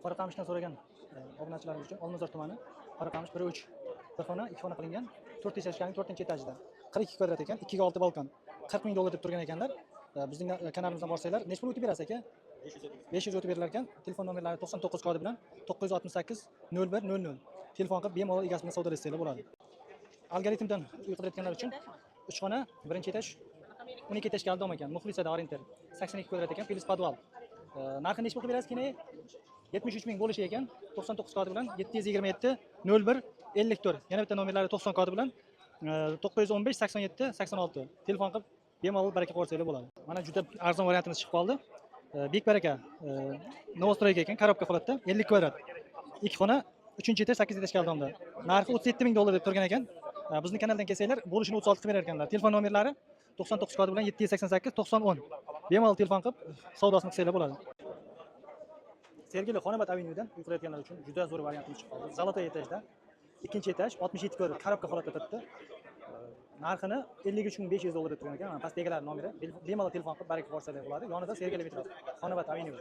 Qoraqamishdan so'ragan obunachilarimiz uchun Olmazor tumani, Qoraqamish 1-3, bir xona, ikki xona qilingan, 4 этажка ning to'rtinchi etajida, 42 kvadrat ekan, 2 ga 6 balkon, 40 ming dollar deb turgan ekanlar. Bizning kanalimizdan borsanglar, nechi pul o'tib berasiz, aka? 500 o'tib berilar ekan. Telefon nomerlari 99 kodi bilan 968 01 00. Telefon qilib, bemalol egasi bilan savdolashsanglar bo'ladi. Algoritmdan uy qidirayotganlar uchun uch xona, birinchi etaj, 12 этажка дом ekan. Muxlisada ориентир, 82 kvadrat ekan, плюс podval. Narxi nechi pul qilib berasiz, kine? 73 ming bo'lishi ekan. 99 kodi bilan 727 01 54. Yana bitta nomerlari 90 kodi bilan 915 87 86. Telefon qilib, bemalol baraka ko'rsanglar bo'ladi. Mana, juda arzon variantimiz chiqib qoldi. Bek baraka, новостройка ekan, коробка holatda, 50 kvadrat, ikki xona, uchinchi etaj, sakkiz этажка дом da. Narxi 37 ming dollar deb turgan ekan. Bizni kanaldan kelsanglar, bo'lishini 36 qilib berar ekanlar. Telefon nomerlari 99 kodi bilan 788 90 10. Bemalol telefon qilib, savdosini qilsanglar bo'ladi. Sergeli, Xonobod avenyudan uy qurayotganlar uchun juda zo'r variantimiz chiqib qoldi. Золотой etajda, ikkinchi etaj, 67 kvadrat, коробка holatda turibdi. Narxini 53 500 dollar deb turgan ekan. Mana, pastda egalari nomeri. Bemalol telefon qilib, baraka ko'rsanglar bo'ladi. Yonida Sergeli metrosi, Xonobod avenyu.